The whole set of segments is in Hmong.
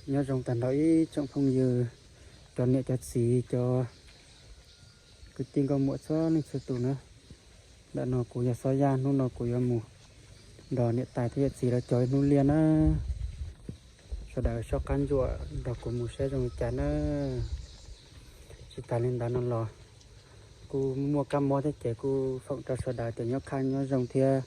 Nyob zoo tag nrho ib tsoom phooj ywg, cov niam cov txiv, cov kwv tij nkauj muam txhua leej txhua tus na. Ntawm no kuv yog Xob Yaj, hnub no kuv yuav mus nrog niam tais thiab yawm txiv lawv cog ib hnub liaj na. Sawv daws soj qab ntsuam nrog kuv mus saib zoo li cas na. Tsis tas li ntawd no los kuj muaj kab mob thiab ces kuj foom rau sawv daws tias nyob khaj nyob zoo thiab,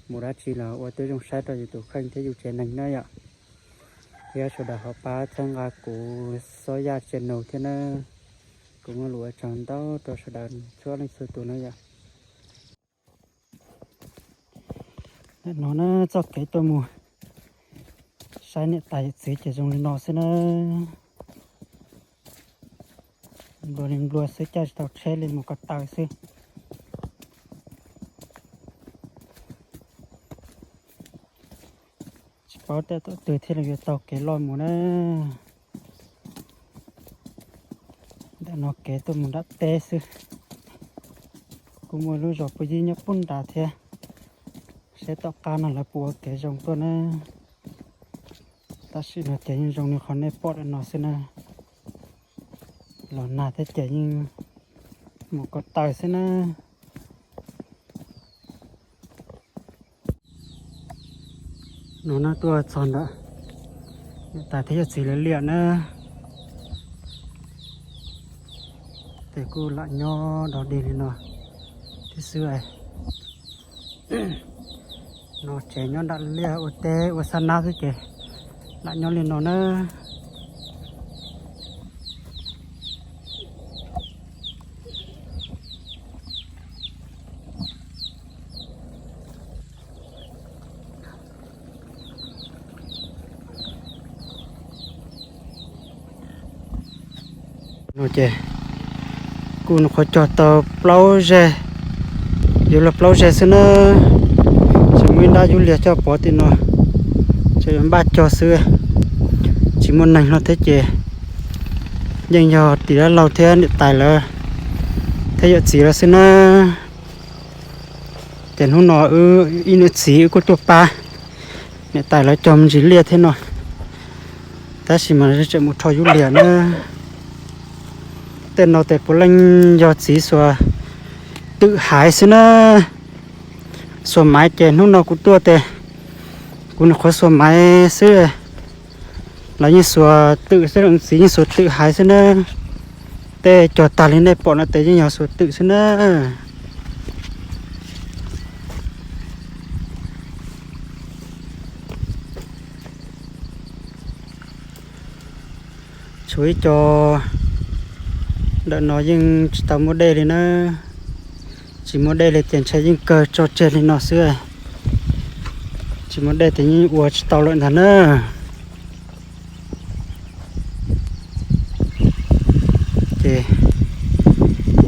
mus dab tsi los ua tib zoo saib rau yus tus kheej thiab yus tsev neeg na yom. Thiab sawv daws ho pab txhawb nqa kuv Xob Yaj channel thiab na. Kuv muaj lus ua tsaug ntau rau sawv daws txhua leej txhua tus na yom. Nim no na txoj kev tuaj mus saib niam tais yawm txiv ces zoo li no xwb na. Nplua li nplua xwb, caij tsis tau tsheb li, mus ko taw xwb. Tsis paub tej tom twg thiaj li yuav tau kev loj mus na. Ntawm no kev tuaj mus nram teb xwb. Kuj muaj lub zos puag yib nyob puag nrad thiab. Seb tom qab no lawv puas ua kev zoo tuaj na. Tam sim no ces yeej zoo li qhov nej pom ntawm no xwb na. Los nag thiab ces yeej mus ko taw xwb na. No na tuaj txog ntawm niam tais thiab yawm txiv lawv liaj na. Ces kuj lam nyob dog dig li no thiab xwb. No tsev nyob nram liaj ua teb ua xab nab xwb ces lam nyob li no na. No ces kuj nyuam qhuav cog tau plaub zeg, yuav luag plaub zeg xwb na. Tseem muaj ib nrab yub liag coj pov tim no, tseem yuav npaj cog xwb. Tsis muaj neeg hlo thiab ces yeej yog tim dab laug thiab niam tais lawv thiab yawm txiv lawv xwb na. Ces hnub no wb ib niam txiv wb kuj tuaj pab niam tais lawv cog me ntsis liaj thiab no, tab sis mas tseem mus rho yub liag na. Tej no tes puav leej yog txiv xuas twm haiv xwb na. Xuas maiv ces hnub no kuv tuaj tes kuv nyuam qhuav xuas maiv xwb. Lawv yeej xuas twm xwb, txiv yeej xuas twm haiv xwb na. Tej cog tag li nej pom no tes yeej yog xuas twm xwb na. Tshuav ib co ntawm no yeej tsis tau muaj dej li na. Tsis muaj dej li ces ntshe yeej kawg tso tseg li no xwb. Tsis muaj dej ces yeej ua tsis tau lawm ntag na. Ces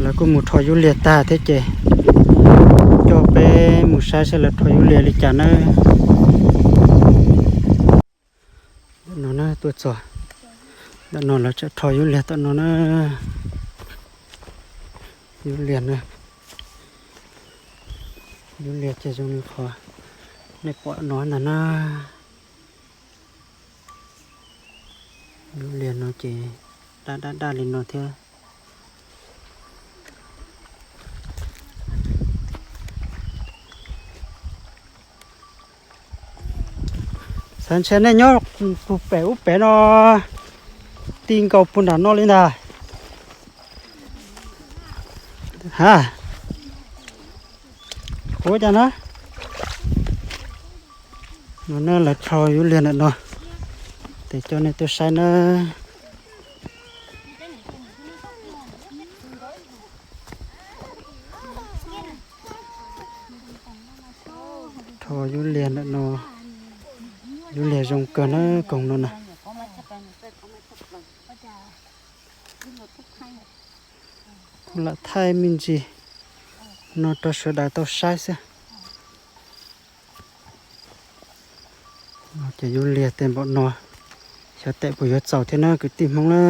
lawv kuj mus rho yub liag tag thiab ces coj peb mus saib saib lawv rho yub liag li cas na. No na tuaj txog ntawm no lawv tseem rho yub liag tom no na. Yub liag na, yub liag ces zoo li qhov nej pom no ntag na. Yub liag no ces daj daj daj li no thiab. Xav ntshe nej nyob puag pem ub pem no, ti nkaus puag nram no li ntag. Ha, ua cas na? No na lawv rho yub liag ntawm no, ces coj nej tuaj saib na. Rho yub liag ntawm no, yub liag zoo kawg na, koog no na. Kuv lam thaij me ntsis no rau sawv daws tau saib xwb. Ces yub liag tej npaum no, xyov tes puas yuav txaus thiab na kwv tij Hmoob na.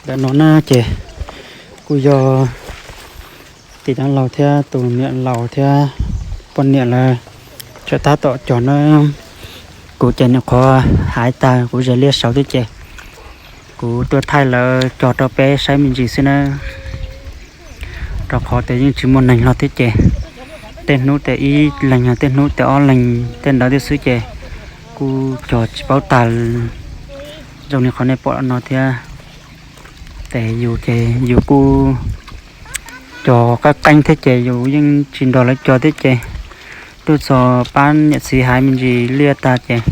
Ntawm no na ces kuj yog tus tij laug thiab tus niam laus thiab poj niam lawv tseem tab tom cog na. Kuv ces nyuam qhuav hais tag kuv ze liaj saud thiab ces kuv tuaj thaij lawv cog rau peb saib me ntsis xwb na. Rau qhov tias yeej tsis muaj neeg los thiab ces tej hnub tias ib leeg, tej hnub tias ob leeg tej ntawd thiab xwb ces kuj cog tsis paub tag zoo li qhov nej pom no thiab. Ces yus ces yus kuj cog qeeb qeeb thiab ces yus yeej tsis nrog lawv cog thiab ces tuaj txog pab niam txiv hais me ntsis liaj tag ces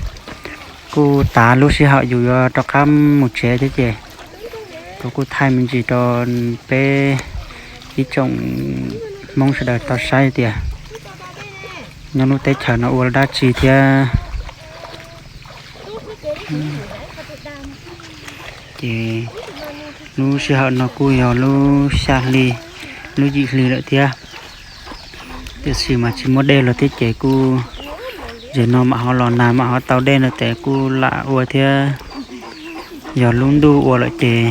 kuj tav lub sij hawm yus yuav rov qab mus tsev thiab ces kuv kuj thaij me ntsis rau peb ib tsoom Hmoob sawv daws tau saib tias nyob lub teb chaws no ua dab tsi thiab. Ces lub sij hawm no kuj yog lub xya hli, lub yim hli lawm thiab. Tiam sis mas tsis muaj dej los thiab ces kuj, ces no mam ho los nag mam ho tau dej no ces kuj lam ua thiab. Yog lub ntuj ua lawm ces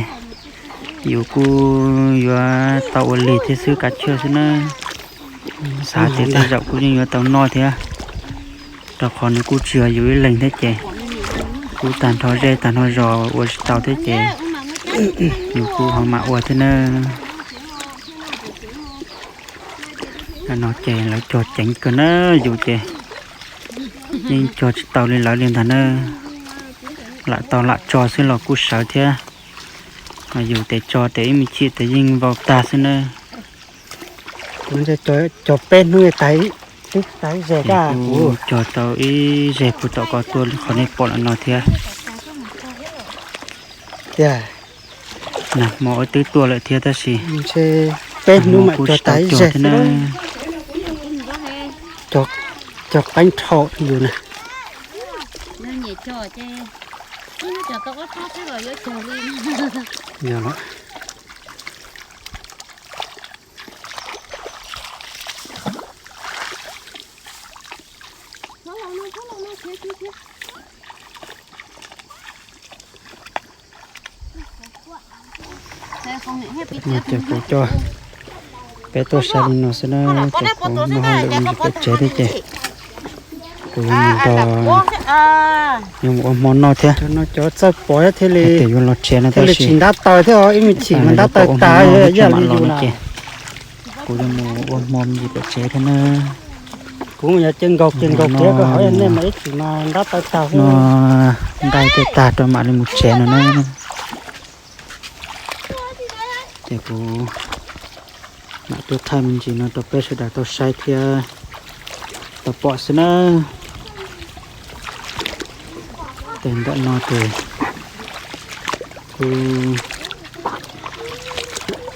yus kuj yuav tau ua lig thiab xwb, kav tsij xwb na. Xav tias tej zaum kuj yeej yuav tau noj thiab, rau qhov nws kuj tsis yog yus ib leeg thiab ces kuj tag nrho zej tag nrho zos ua tsis tau thiab ces yus kuj ho mam ua thiab na. No ces lawv cog ceev kawg na, yus ces yeej cog tsis tau li lawv li ntag na. Lam tau lam tso xwb los kuj sawv thiab, ho yus tes tso tes ib me chim tes yeej vau tag xwb na. Kuv cog peb hnub twb tag ze daj, kuv cog tau ib zeg puag tom ko tuaj qhov nej pom lawm no thiab. Tiag, nag hmo twb tuaj lawm thiab tab sis peb hnub mam kuj cog tsis tau tag cog ze thiab na. Cog qeeb dhau yus na. Yog los. No ces kuv coj peb tuaj saib li no xwb na, ces kuv muaj hauj lwm me ntsis pem tsev thiab ces kuv yuav mus nrog, yuav mus ua hmo noj thiab. Cov no cov txawj pom thiaj li, tias yuav los tsev no tab sis tsis ntab taws thiab, ib me chim mas ntab taws tag, yam li yus na. Kuv yuav mus ua hmo me ntsis pem tsev thiab na. Kuv mus yog ces nkaug ces nkaug kiag, koj hov nej mas ib chim mas ntab taws tag no, nqaij tej tag rau mam li mus tsev no na. Ces kuv mam tuaj thaij me ntsis no rau peb sawv daws tau saib thiab tau pom xwb na. Ces ntawm no ces kuv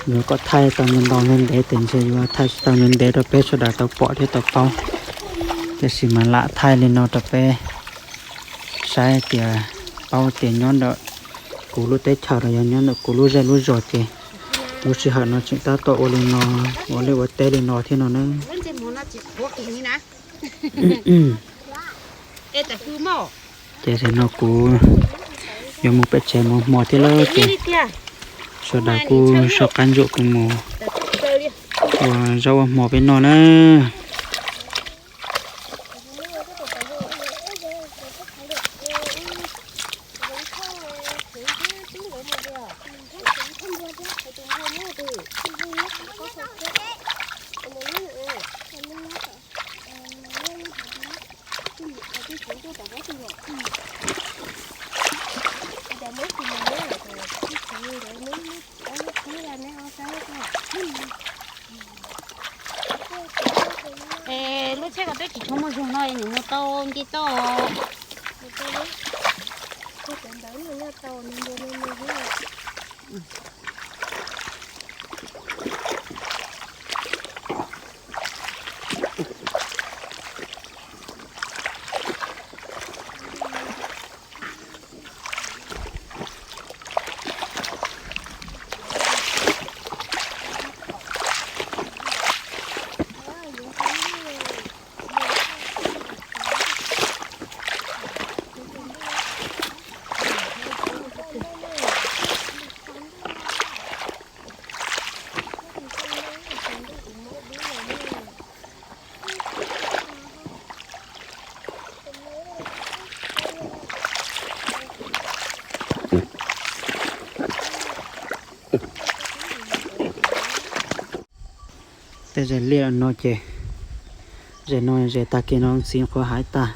yuav kom thaij tau ntau ntau ntev ntev ces ntshe yuav thaij tsis tau ntev ntev rau peb sawv daws tau pom thiab tau paub. Tiam sis mas lam thaij li no rau peb saib tias, paub tias nyob ntawm kuv lub teb chaws los yog nyob ntawm kuv lub zej lub zos ces lub sij hawm no tseem tab tom ua li no, ua liaj ua teb li no thiab no na. Ces tam sim no kuv yuav mus pem tsev mus hmo thiab lawm ces sawv daws kuj soj qab ntsuam kuv mus ua zaub ua hmo peb noj na. Es lub tsheb ko twb tsis tshua muaj zog no es nws mus tau nce toj. Tej zes liaj no ces, zes no zes tag kis no txiv qhuav haiv tag.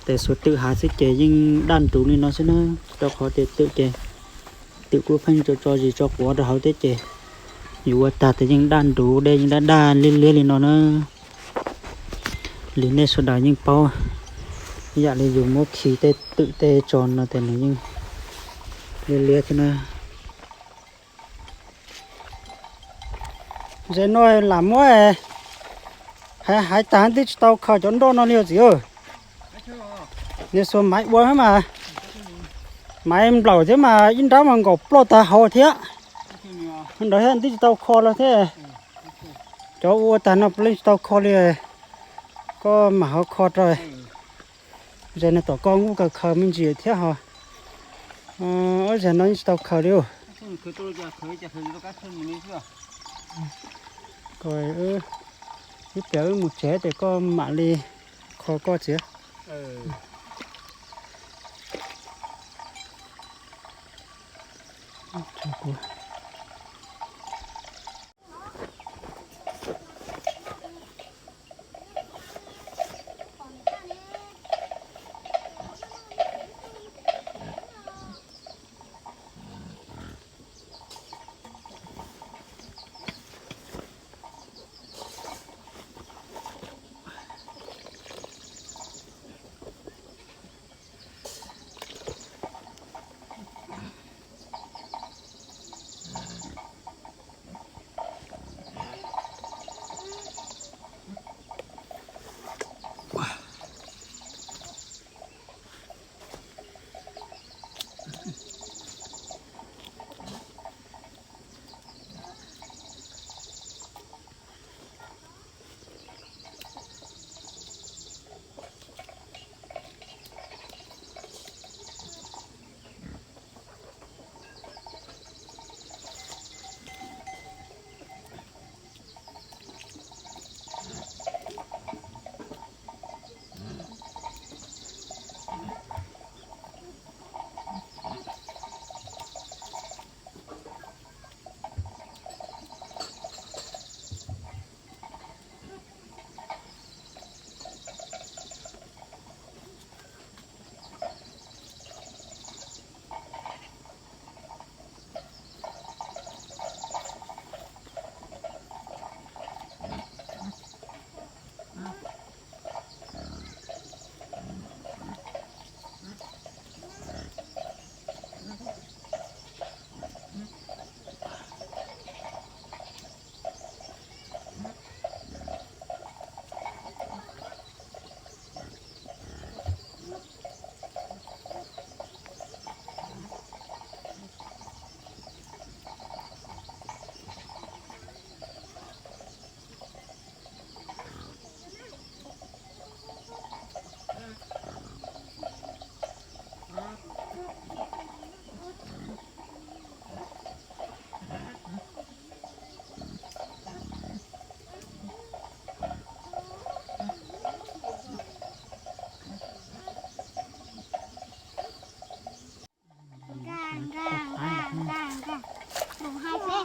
Tes xuas twm haiv xwb ces yeej daj nruv li no xwb na, rau qhov tias twm ces, twm kuj pheej tso tso zis tso quav rau hauv thiab ces yus ua tag tes yeej daj nruv, dej yeej daj daj liab liab li no na. Li nej sawv daws yeej paub, ib yam li yus muab khi tej twm tej tso no tes nws yeej liab liab thiab na. Zes no lam muab haiv haiv tag twb tsis tau khaws cov nroj no li os txiv. Nws xuas maiv ua mas, maiv nplaum thiab mas ib nrab mas nkaum ploj tag hauv thiab. Nrad thiab twb tsis tau kho los thiab. Cov ua tag no puav leej tsis tau kho li, koj mam ho kho rau. Zes no tom koj kuj kawg khaws me ntsis thiab ho. Ob zes no yeej tsis tau khaws li. Ib pliag wb mus tsev ces koj mam li kho koj txiv.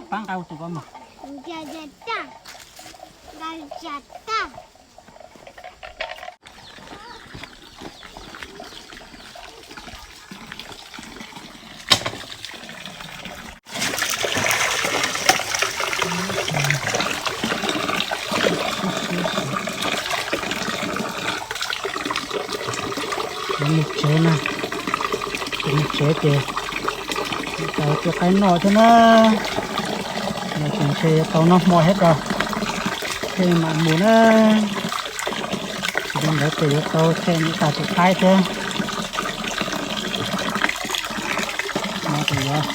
Pab nqa tus ko mas. Mus tsev na, mus tsev ces tau tus qaib noj thiab na. Nws tseem ntshe yuav tau noj hmo thiab rau, thiaj mam mus na. Tsis li ntawd ces yuav tau tshem nyuj tas tus qaib thiab. No ces yuav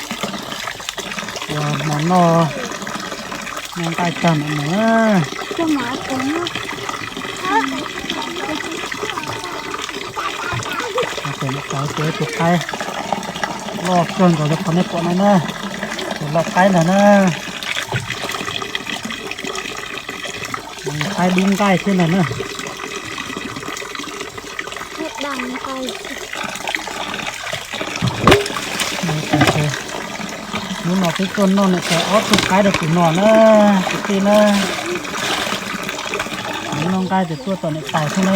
ua hmo noj, noj nqaij tag mam mus na. Ces tau tus qaib loj kawg nkaus li qhov nej pom no na, tus loj qaib ntag na. Qaib dub nqaij thiab ntag na. Hnub no peb tuaj noj niam tais ob tug qaib rau tus no na, tus tij na. Noj nqaij ces tuaj tom niam tais xwb na.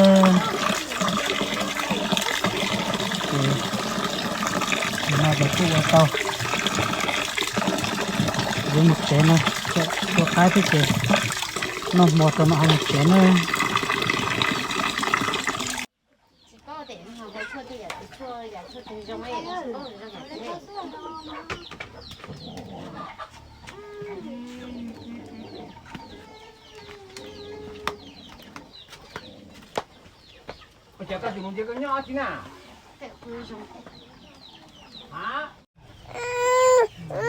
Ces no ces kuj ua tau, yuav mus tsev na. Tua qaib thiab ces noj hmo rau mam ho mus tsev na. Ua cas koj tsis mus nrhiav koj nyob tsis na? Koj yuav mus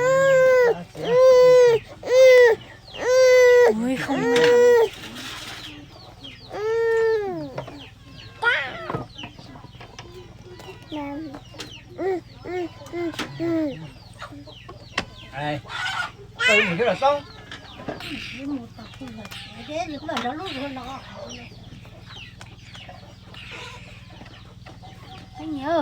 thiab los Xoob?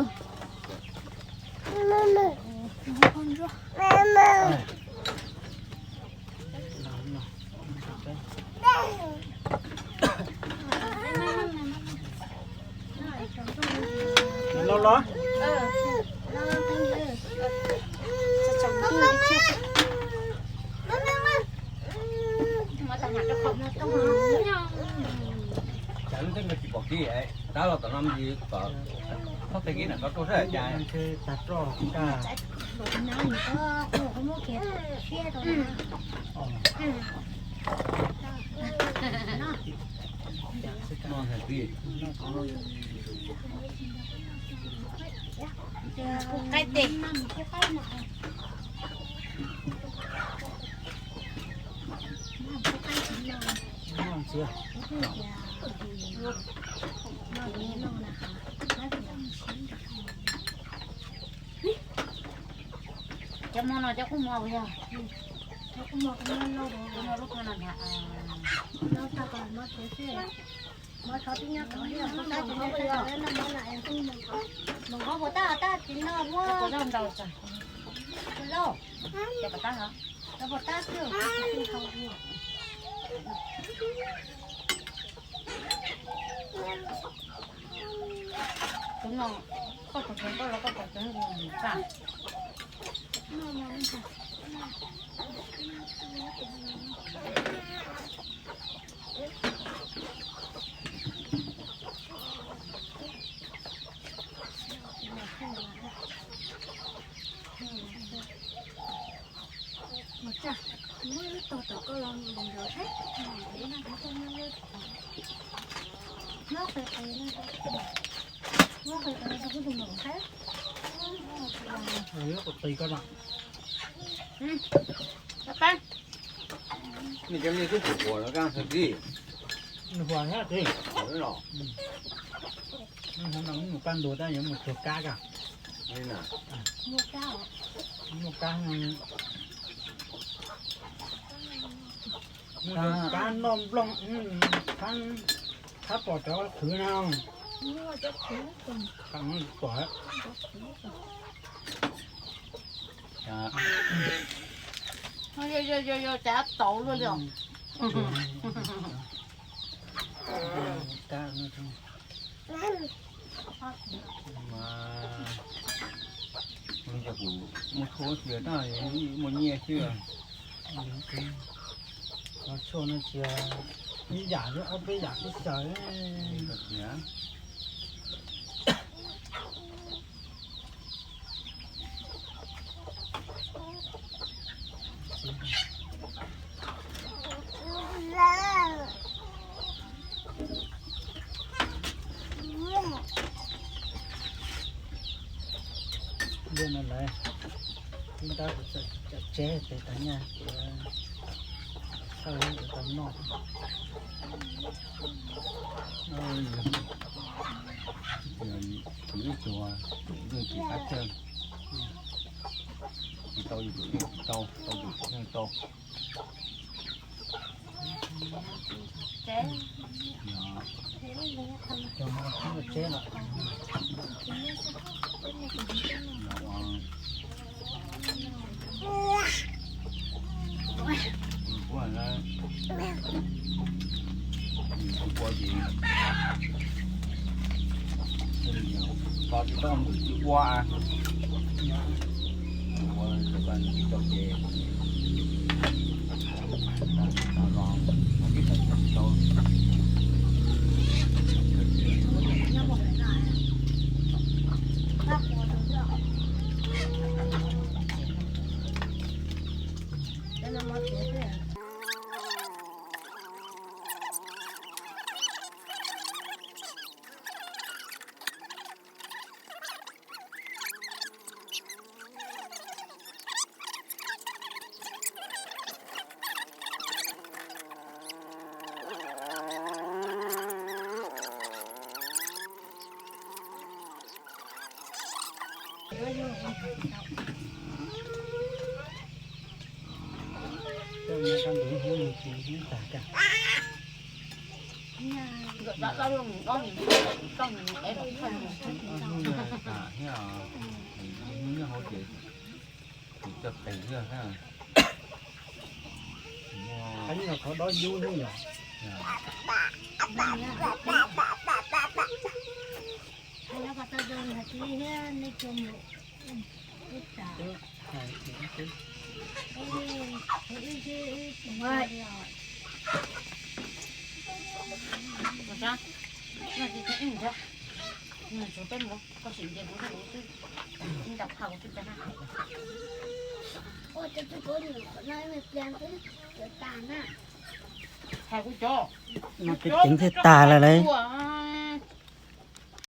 Los los. Cas lub teb no tsis pom kev, tab los tom no ntsis kom txhob teg kev na, koj tuaj saib cas. Qaib tes. Cov mo no cov kub mo puas yog? Cov kub mo, kub mo lauj, kub mo lub phaj no ntag. Mus qhov puas tab tab tsis no muab. Cov puas zaub ntau tsam. Cov puas tab hov? Cov puas tab xwb. Tus no koj pom tseeb, koj los koj pom tseeb li tag. Nej cov nej twb pum quas no kaj xwb tij. Nws huas thiab tij. Hnub no wb mus paj ntuag tab yuav mus tsuag kab kaj. Muaj kab, muaj kab noj nplooj, thab pom cov qhwv no. Pom. Yog yog yog, cas tau luaj li os. Mas kuv muaj tshuaj tab muaj nyiaj xwb. Tshuaj no tsis ib yam, ob peb yam xwb xyaw. Ntiaj no lawv ib ntab kuv txawm tseb tes tas nyaj kuv thawj ib tau noj. Kuv ib tug tus tsis qab chaw, tsis tau yus tus tsis tau, tau tus tsis tau. Cov no tseb lawm. Qhov dob yub ne yom. Mas ceev thiaj tag lawm lauj.